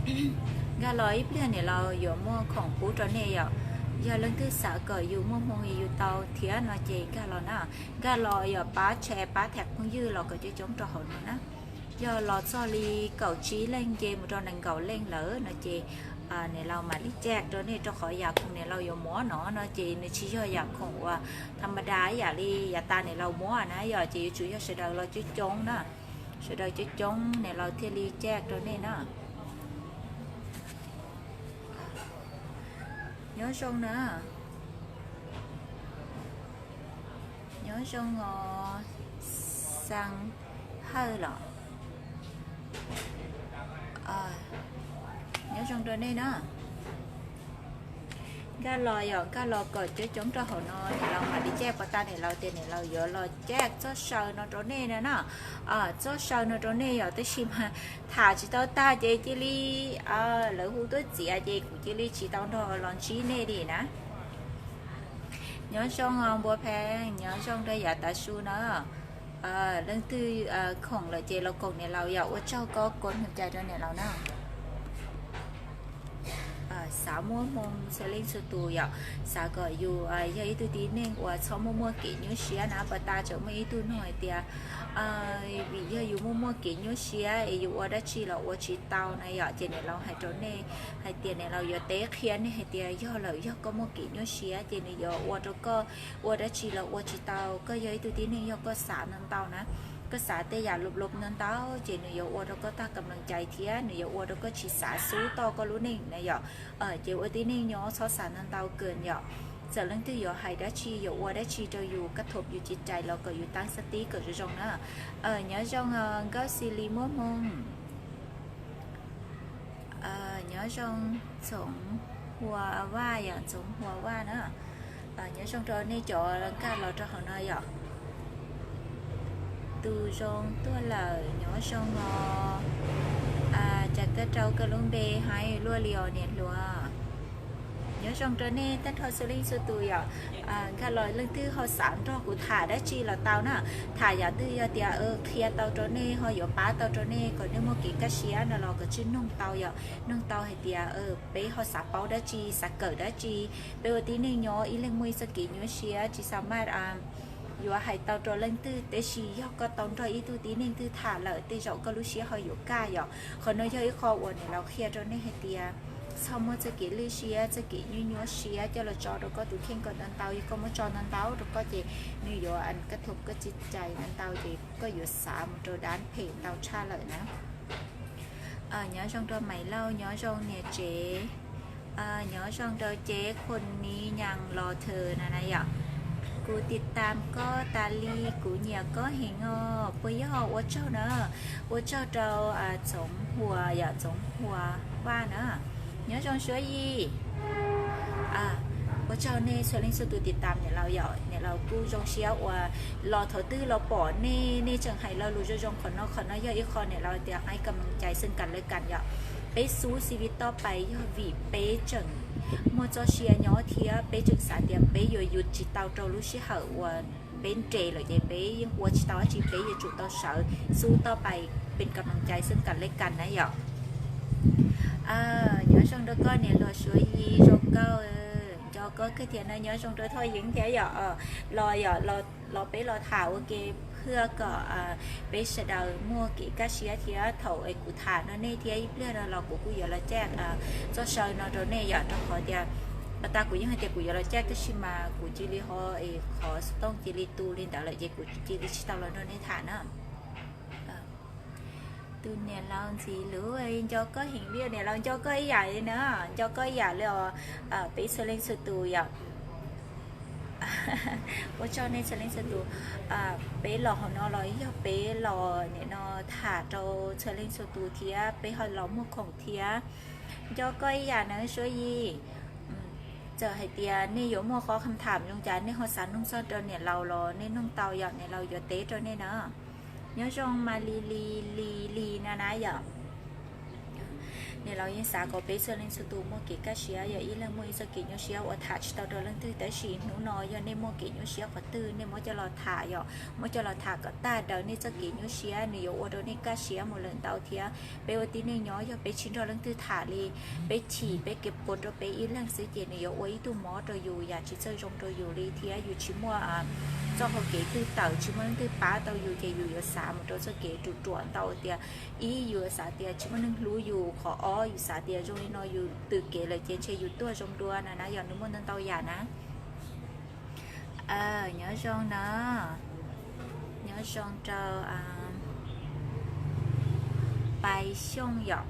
Nkag los ib pliag niam laus yuav muaj khoom pub rau nej yom. Yog leej twg xav kom yus muaj hmoo yus tau thiab no ces nkag los na. Nkag los yog pab share pab tham phooj ywg los kom coob coob rau hauv no na. Yog los txog li kaum tsib leej nce mus rau nees nkaum leej lawm no ces niam laus mam li caj rau nej, rau qhov yam khoom niam laus yuav muab no no ces nws tsis yog yam khoom uas tham ma da ib yam li yav tas niam laus muab na yom, ces yuav tsum yog sawv daws los coob coob na. Sawv daws coob coob niam laus thiaj li caj rau nej na. Nyob zoo na. Nyob zoo os, Xaa Hawj los. Nyob zoo rau nej na. Nkag los yom, nkag los kom coob coob rau hauv no, niam laus mam li caj pov tag, niam laus tias niam laus yuav los caj txoj saw no rau nej na na. Txoj saw no rau nej yom, tab sis mas tham tsis tau tag ces cia li lawv hu tuaj txiav ces kuv cia li tsis tau nrog los ntsib nej li na. Nyob zoo os Npua Pheej, nyob zoo rau yav tav su na. Leej twg khoom lawm ces los koom niam laus yom, ua tsaug koj kua hmoo cai rau niam laus na. Xav muaj hmoo txhua leej txhua tus yom, xav kom yus yog ib tug tib neeg uas txhob muaj muaj kev nyuaj siab na. Pas tas tseem muaj ib tug nug hais tias vim yog yus muaj muaj kev nyuaj siab es yus ua dab tsi los ua tsis tau na yom, ces niam laus hais rau nej hais tias niam laus yuav teb qhia nej hais tias yog lawm yog koj muaj kev nyuaj siab ces nws yuav ua rau koj ua dab tsi los ua tsis tau. Koj yog ib tug tib neeg yog koj xav ntau ntau na, koj xav tej yam loj loj ntau ntau ces nws yuav ua rau koj tag kam loos cai thiab nws yuav ua rau koj tsis xav xub toj koj lub neej na yom. Ces ua tib neeg nyob txhob xav ntau ntau kawg yom. Txawm leej twg yuav hais dab tsi yuav ua dab tsi rau yus kaj thuam yus tsis cais los kom yus tab xab tib kom zoo zoo na. Nyob zoo Nkauj Xis Lis Muaj Hmoo. Nyob zoo Ntxoov Hua Vaj yom, Ntxoov Hua Vaj na. Nyob zoo rau nej cov nkag los rau hauv no yom. Tus zoo tuaj lawm nyob zoo os. Cas koj rau koj lub npe haib luaj li os niam hluas. Nyob zoo rau nej tag nrho txhua leej txhua tus yom. Nkag los leej twg ho xav nrog kuv tham dab tsi los tau na. Tham yam twg yog tias qhia tau rau nej ho yuav pab tau rau nej kom nej muaj kev kaj siab no los kom tsij noog tau yom. Noog tau hais tias peb ho xav paub dab tsi, xav kawm dab tsi. Peb ua tib neeg nyob ib leeg muaj ib txoj kev nyuaj siab tsis xa maj yuav hais tau rau leej twg, tab sis yog koj tau nrog ib tug tib neeg twg tham lawm tej zaum koj lub siab ho yuav kaj yom. Qhov no yog ib qho uas niam laus qhia rau nej hais tias txhob muab txoj kev lwj siab, txoj kev nyuaj nyuaj siab coj los tso rau koj tus kheej kom ntau ntau. Yog koj muab tso ntau ntau rau koj ces nws yuav kaj thuam koj tsis cais ntau ntau ces koj yuav xav mus rau dab phem ntau tshaj lawm na. Nyob zoo rau Maiv Lauj, nyob zoo niam tsev, nyob zoo rau Ceb Khun Ni Nyas Los Thwm na na yom. Kuv tiv tam koj tas li, kuv nyiam koj heev os, puas yog? Ua tsaug na, ua tsaug rau Txoov Hua yom, Txoov Hua Vaj na. Nyob zoo Suav Yis. Ua tsaug nej txhua leej txhua tus tiv tam niam laus yom, niam laus kuj zoo siab uas los thaum twg los pom nej, nej tseem hais lo lus zoo zoo qhov no, qhov no yog ib qho niam laus tias hais kam loos cai xeeb kas lawv kas yom. Peb xub xib vi toj pais yog vim peb tseem muaj txoj sia nyob thiab peb tseem xav tias peb yuav yus tsis tau rau lub sij hawm uas peb nres lawm ces peb yeej ua tsis tau dab tsi, peb yuav tsum tau sawv xub toj pais pes kam loos cai xeeb kas lawv kas na yom. Nyob zoo rau koj niam hluas Suav Yis, zoo koj, nco koj kawg thiab na, nyob zoo rau Thoj Yeeb thiab yom. Los yom, los peb los tham ua ke, phwj kom peb sawv daws muaj kev kaj siab thiab thaum es kuv tham no nej thiab ib pliag no los kuv kuj yuav los caj txoj saw no rau nej yom, rau qhov tias pas tas kuv yeej hais tias kuv yuav los caj tab sis mas kuv cia li ho es qhov xov tooj cia li tu li ntawd lawm ces kuv cia li tsis tau los nrog nej tham na. Tus niam laus ntxim hlub, nco koj heev li, niam laus nco koj ib yam li na, nco koj ib yam li os. Peb txhua leej txhua tus yom, ua tsaug nej txhua leej txhua tus. Peb los hauv no los yog peb los nim no tham rau txhua leej txhua tus thiab peb ho los muag khoom thiab. Nco koj ib yam na Suav Yis. Txawm hais tias nej yuav muaj qhov kham tham zoo cas nej ho xav noog txog rau niam laus los nej noog tau yom, niam laus yuav teb rau nej na. Nyob zoo Mas Li Li Li Li na na yom. Niam laus yeej xav kom peb txhua leej txhua tus muaj kev kaj siab, yog ib leeg muaj ib txoj kev nyuaj siab uas tham tsis tau rau leej twg, tab sis hnub no yog nej muaj kev nyuaj siab qhov twg nej muab coj los tham yom, muab coj los tham kom tag daws nej txoj kev nyuaj siab, nws yuav ua rau nej kaj siab mus lawm ntau thiab. Peb ua tib neeg nyob yog peb tsis nrog leej twg tham li, peb chim peb kev puas rau peb ib leeg xwb ces nws yuav ua ib tug mob rau yus yam tsis txawj zoo rau yus li thiab yus tsis muaj txoj hau kev twg tawm, tsis muaj leej twg pab tau yus ces yus yuav xav mus rau txoj kev ruam ruam ntau tias, ib yus yuav xav tias tsis muaj neeg hlub yus, qhov ob yus xav tias zoo li no yus twm kev lawm ces ntshe yus tuag zoo dua na na, yog nws muaj ntau ntau yam na. Nyob zoo na, nyob zoo rau Pais Xyooj yom.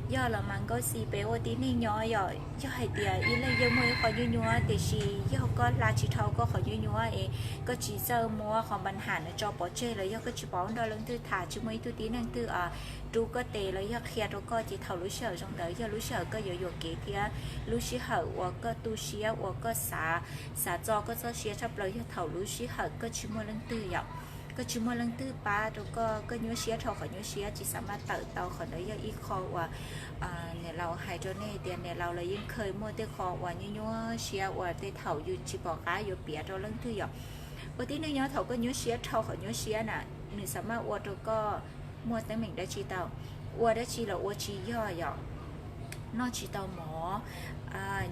Yog los mas Nkauj Xis peb ua tib neeg nyob yom, yog hais tias ib leeg yeej muaj ib qho nyuaj nyuaj tiam sis yog koj hla tsis dhau koj qhov nyuaj nyuaj es koj tsis txawj muab qhov npa ham no tso pov tseg los yog koj tsis paub nrog leej twg tham, tsis muaj ib tug tib neeg twg rub koj tes los yog qhia rau koj ces thaum lub sij hawm zoo ntawd yog lub sij hawm koj yuav yuam kev thiab lub sij hawm uas koj tu siab uas koj xav, xav txo koj txoj sia tshaj plaws yog thaum lub sij hawm koj tsis muaj leej twg yom. Koj tsis muaj leej twg pab rau koj, koj nyuaj siab dhau qhov nyuaj siab tsis xav maj tawm tau, qhov ntawd yog ib qho uas niam laus hais rau nej tias niam laus los yeej khaws muaj tej qho uas nyuaj nyuaj siab uas tej thaum yus tsis pom qab yuav piav rau leej twg yom. Ua tib neeg nyob thaum koj nyuaj siab dhau qhov nyuaj siab na, nws xav maj ua rau koj muaj teeb meem dab tsi tau, ua dab tsi los ua tsis yog yom, noj tsis tau mov,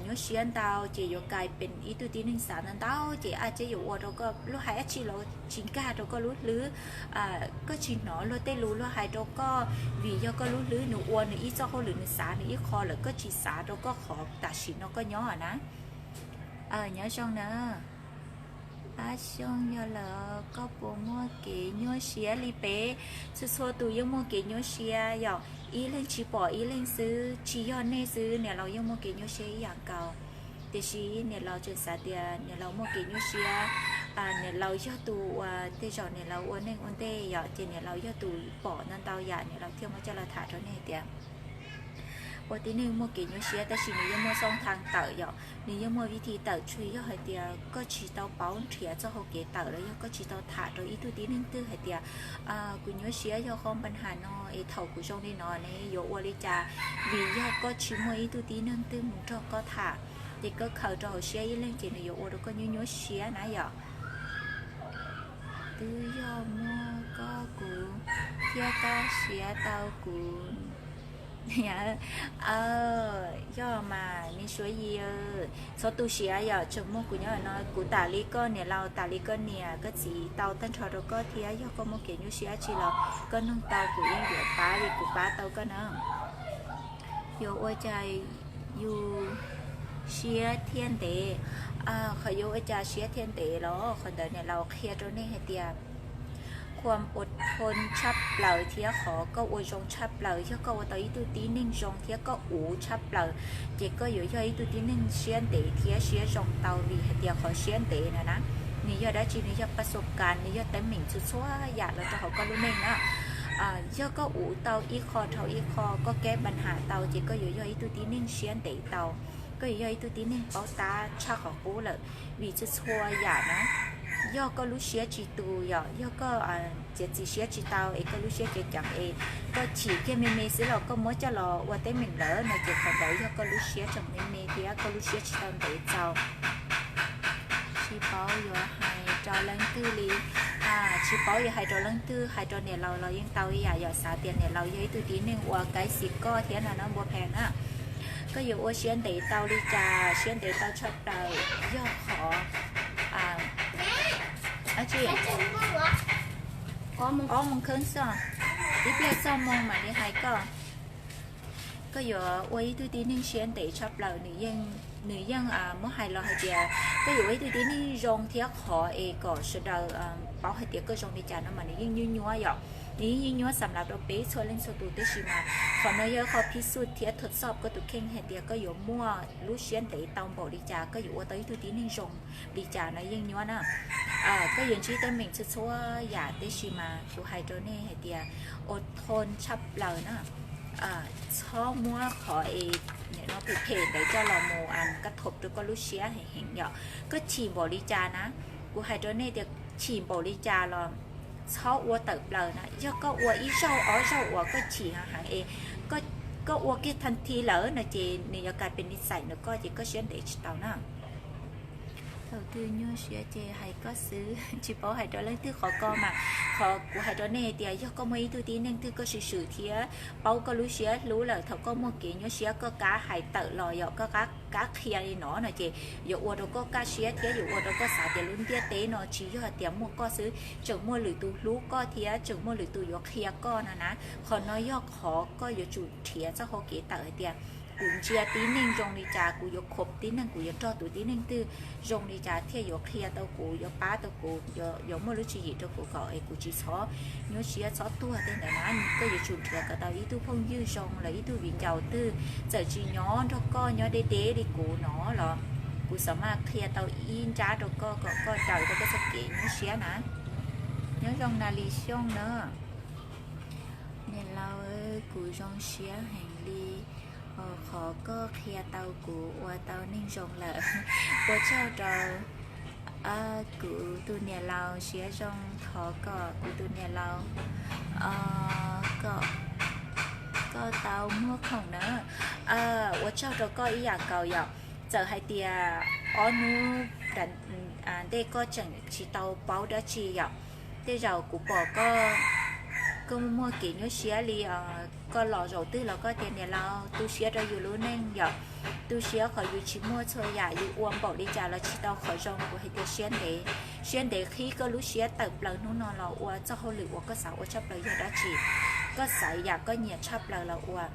nyuaj siab ntau ces yuav kais pes ib tug tib neeg xav ntau ntau ces a ceb yuav ua rau koj lub hais dab tsi los tsis nkag rau koj lub hlwb. Koj tsis hnov luag tej lus luag hais rau koj vim yog koj lub hlwb nws ua nws ib txoj hauj lwm nws xav nws ib qho lawm, koj tsis xav rau koj qhov tam sim no koj nyob na. Nyob zoo na. Ab Xyooj, yog lawm koj puas muaj kev nyuaj siab li peb? Txhua txhua tus yeej muaj kev nyuaj siab yom, ib leeg tsis pom ib leeg xwb, tsis yog nej xwb, niam laus yeej muaj kev nyuaj siab ib yam nkaus. Tiam sis niam laus tseem xav tias niam laus muaj kev nyuaj siab, niam laus yog tus uas tej zaum niam laus ua neej ua ntej yom, ces niam laus yog tus pom ntau ntau yam niam laus thiaj muab coj los tham rau nej tias ua tib neeg muaj kev nyuaj siab tab sis nws yeej muaj xooj thaj tawm yom, nws yeej muaj vib thi tawm, tsuas yog hais tias koj tsis tau paub nrhiav txoj hau kev tawm los yog koj tsis tau tham rau ib tug tib neeg twg hais tias kuv nyuaj siab yog qhov npa ham no es thaum kuv zoo li no ne yuav ua li cas, vim yog koj tsis muaj ib tug tib neeg twg mus nrog koj tham, ces koj khaws rau hauv siab ib leeg ces nws yuav ua rau koj nyuaj nyuaj siab na yom. Twb yog muaj koj kuv thiaj kaj siab tau kuv. Yog mas me suav yis, txhob tu siab yom, tseem muaj kuv nyob no, kuv tam li koj niam laus tam li koj niam koj txiv tau tag nrho rau koj thiab, yog koj muaj kev nyuaj siab dab tsi los koj nug tau kuv yeej yuav pab li kuv pab tau koj na. Yuav ua cas yus siab thiaj ntev? Qhov yuav ua cas siab thiaj ntev los qhov ntawd niam laus qhia rau nej hais tias khuam ua thon tshaj plaws thiab qhov koj ua zoo tshaj plaws yog koj ua tau ib tug tib neeg zoo thiab koj uv tshaj plaws, ces koj yuav yog ib tug tib neeg siab ntev thiab siab zoo tau, vim hais tias qhov siab ntev no na, nws yog dab tsi? Nws yog pas xos kas, nws yog teeb meem txhua txhua yam los rau hauv koj lub neej na. Yog koj uv tau ib qho dhau ib qho, koj keb npa ham tau, ces koj yuav yog ib tug tib neeg siab ntev tau, koj yuav yog ib tug tib neeg paub tab tshaj qhov qub lawm. Vim txhua txhua yam na, yog koj lub siab tsis tu yom, yog koj txiav txim siab tsis tau es koj lub siab ceev ceev es koj chim kiag me me xwb los koj muab coj los ua teeb meem lawm no ces qhov ntawd yog koj lub siab tseem me me thiab koj lub siab tsis tau ntev txaus. Tsis paub yuav hais rau leej twg li. Tsis paub yuav hais rau leej twg, hais rau niam laus los yeej tau ib yam, yog xav tias niam laus yog ib tug tib neeg ua kaib xim koj thiab no na npua phees na. Koj yuav ua siab ntev tau li cas? Siab ntev tau tshaj plaws yog qhov dab tsi? Ob moos kheeb xwb, ib pliag txog moos mam li hais koj. Koj yuav ua ib tug tib neeg siab ntev tshaj plaws, nws yeej, nws yeej muab hais los hais tias koj yuav ua ib tug tib neeg zoo thiab qhov es kom sawv daws paub hais tias koj zoo li cas no mas nws yeej nyuaj nyuaj yom. Nws yeej nyuaj nyuaj xam lav rau peb txhua leej txhua tus, tab sis mas qhov no yog qhov phij xub thiab thawj txoj koj tus kheej hais tias koj yuav muaj lub siab ntev tau npaum li cas, koj yuav ua tau ib tug tib neeg zoo li cas no yeej nyuaj na. Koj yuav ntsib teeb meem txhua txhua yam, tab sis mas kuv hais rau nej hais tias ua thon tshaj plaws na, txhob muab qhov es nim no phem phem ntawd coj los mus kaj thom rau koj lub siab heev heev yom. Koj chim npaum li cas na, kuv hais rau nej tias chim npaum li cas los txhob ua tawm plaws na. Yog koj ua ib zaug ob zaug uas koj chim heev heev es koj Koj ua kiag thaj thi lawm no ces nws yuav kais pes nis xais nws koj ces koj siab ntev tsis tau na. Thaum twg nyuaj siab ces hais koj xwb, tsis paub hais rau leej twg qhov ko mas. Qhov kuv hais rau nej hais tias yog koj muaj ib tug tib neeg twg koj swm swm thiab paub koj lub siab hlub lawm, thaum koj muaj kev nyuaj siab koj kab hais tawm los yom, koj kab qhia li no no ces yuav ua rau koj kaj siab thiab yuav ua rau koj xav tias lub ntiaj teb no tsis yog hais tias muaj koj xwb, tseem muaj lwm tus hlub koj thiab tseem muaj lwm tus yuav qhia koj no na. Qhov no yog qhov koj yuav tsum nrhiav txoj hau kev tawm hais tias kuv ntsia tib neeg zoo li cas, kuv yuav khom tib neeg, kuv yuav nrog tus tib neeg twg zoo li cas thiaj yuav qhia tau kuv, yuav pab tau kuv, yuav muaj lub tswv yim rau kuv kom es kuv tsis txhob nyuaj siab txhob tuag tej ntawd na. Koj yuav tsum nrhiav kom tau ib tug phooj ywg zoo los ib tug viv ncaus twg, txawm tsis nyob nrog koj nyob deb deb li kuv no los kuv xav mas qhia tau ib nrab rau koj kom koj daws tau koj txoj kev nyuaj siab na. Nyob zoo Na Lis Xyooj na. Niam laus, kuv zoo siab heev li qhov koj qhia tau kuv ua tau neeg zoo lawm. Ua tsaug rau kuv tus niam laus siab zoo, thov kom kuv tus niam laus kom koj tau muaj khoom na. Ua tsaug rau koj ib yam nkaus yom. Txawm hais tias ob hnub ntej koj tseem tsis tau paub dab tsi yom, tej zaum kuv pom koj, koj muaj kev nyuaj siab li, koj los zaum twg los koj tias niam laus tu siab rau yus lub neej yom, tu siab qhov yus tsis muaj txhua yam, yus ua npaum li cas los tsis tau qhov zoo. Kuv hais tias siab ntev, siab ntev qhib koj lub siab tawm plaws hnub no los ua txoj hauj lwm uas koj xav ua tshaj plaws yog dab tsi, koj xaiv yam koj nyiam tshaj plaws los ua.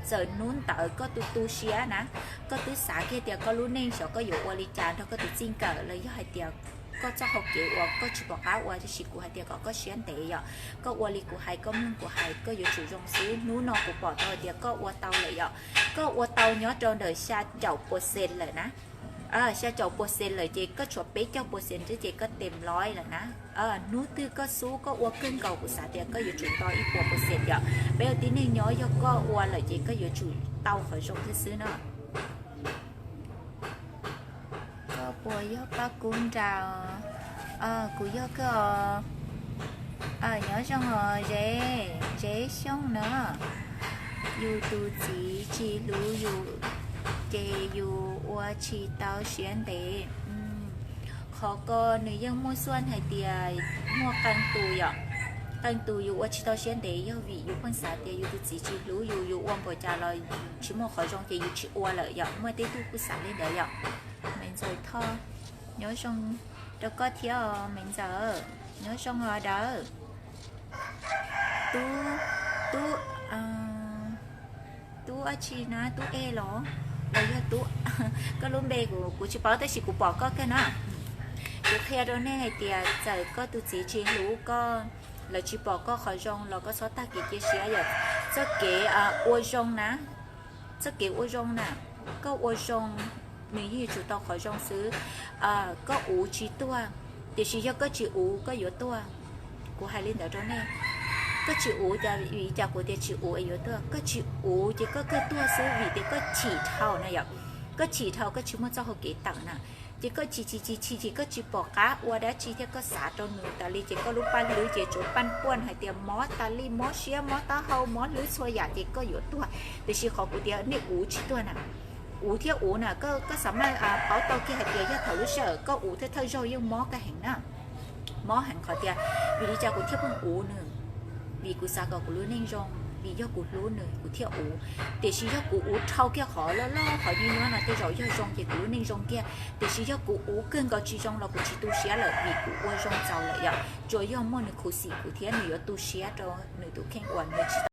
Txawm hnub ntawd koj tu tu siab na, koj twb xav kiag tias koj lub neej xyov koj yuav ua li cas nrog koj tus txij nkawm los yog hais tias koj txoj hau kev uas koj tsis pom qab ua, tiam sis kuv hais tias kom koj siab ntev yom, koj ua li kuv hais, koj mloog kuv hais, koj yuav tsum zoo xwb. Hnub no kuv pom tau tias koj ua tau lawm yom, koj ua tau nyob rau ntawm xya caum percent lawm na. Xya caum percent lawm ces koj tshuav peb caug percent xwb ces koj tes lov lawm na. Hnub twg koj xub koj ua kawg nkaus kuv xav tias koj yuav tsum tau ib puas percent yom. Peb ua tib neeg nyob yog koj ua lawm ces koj yuav tsum tau qhov zoo thiab xwb no. Koj puas yog Paj Kub Nraus? Kuv yog koj os. Nyob zoo os Zeb, Zeb Xyooj na. Yus tus txiv tsis hlub yus ces yus ua tsis tau siab ntev. Qhov ko nws yeej muaj xuaj hais tias muaj qee tus yom, qee tus yus ua tsis tau siab ntev yog vim yus pheej xav tias yus tus txiv tsis hlub yus, yus ua npaum cas los tsis muaj qhov zoo ces yus tsis ua lawm yom. Muaj tej tug kuj xav li ntawd yom. Me ntxawm Thoj, nyob zoo rau koj thiab os me ntxawm, nyob zoo os dawb. Tub, tub, tub dab tsi na, tub E los, los yog tub, koj lub npe kuv, kuv tsis paub tab sis kuv pom koj kawg na. Kuv qhia rau nej hais tias txawm koj tus txiv tsis hlub koj, lawv tsis pom koj qhov zoo los koj txhob tag kev cia siab yom. Txoj kev ua zoo na, txoj kev ua zoo na, koj ua zoo nws yeej yuav tsum tau qhov zoo xwb. Koj uv tsis tuag, tiam sis yog koj tsis uv koj yuav tuag. Kuv hais li ntawd rau nej, koj tsis uv cas, vim li cas kuv tias tsis uv es yuav tuag? Koj tsis uv ces koj kawg tuag xwb vim tias koj chim dhau na yom. Koj chim dhau koj tsis muaj txoj hau kev tawm na. Ces koj chim chim chim chim chim koj tsis pom qab ua dab tsi thiab koj xav rau nws tas li ces koj lub paj hlwb ces tsuas paj puaj hais tias mob tas li, mob siab mob taub hau mob hlwb txhua yam ces koj yuav tuag. Tiam sis qhov kuv tias nej uv tsis tuag na, uv thiab uv na, koj xav mas paub tau kiag hais tias yog thaum lub sij hawm koj uv thawj thawj zaug yeej mob koj heev na. Mob heev qhov tias vim li cas kuv thiaj pheej uv nws, vim kuv xav kom kuv lub neej zoo, vim yog kuv hlub nws kuv thiaj uv. Tiam sis yog kuv uv dhau kiag qhov loj loj qhov nyuaj nyuaj no tej zaum yog zoo ces kuv lub neej zoo kiag, tiam sis yog kuv uv kawg nkaus tsis zoo los kuv tsis tu siab lawm vim kuv ua zoo txaus lawm yom. Tsuas yog muaj nws khuv xim kuv thiab nws yuav tu siab rau nws tus kheej uas nws tsis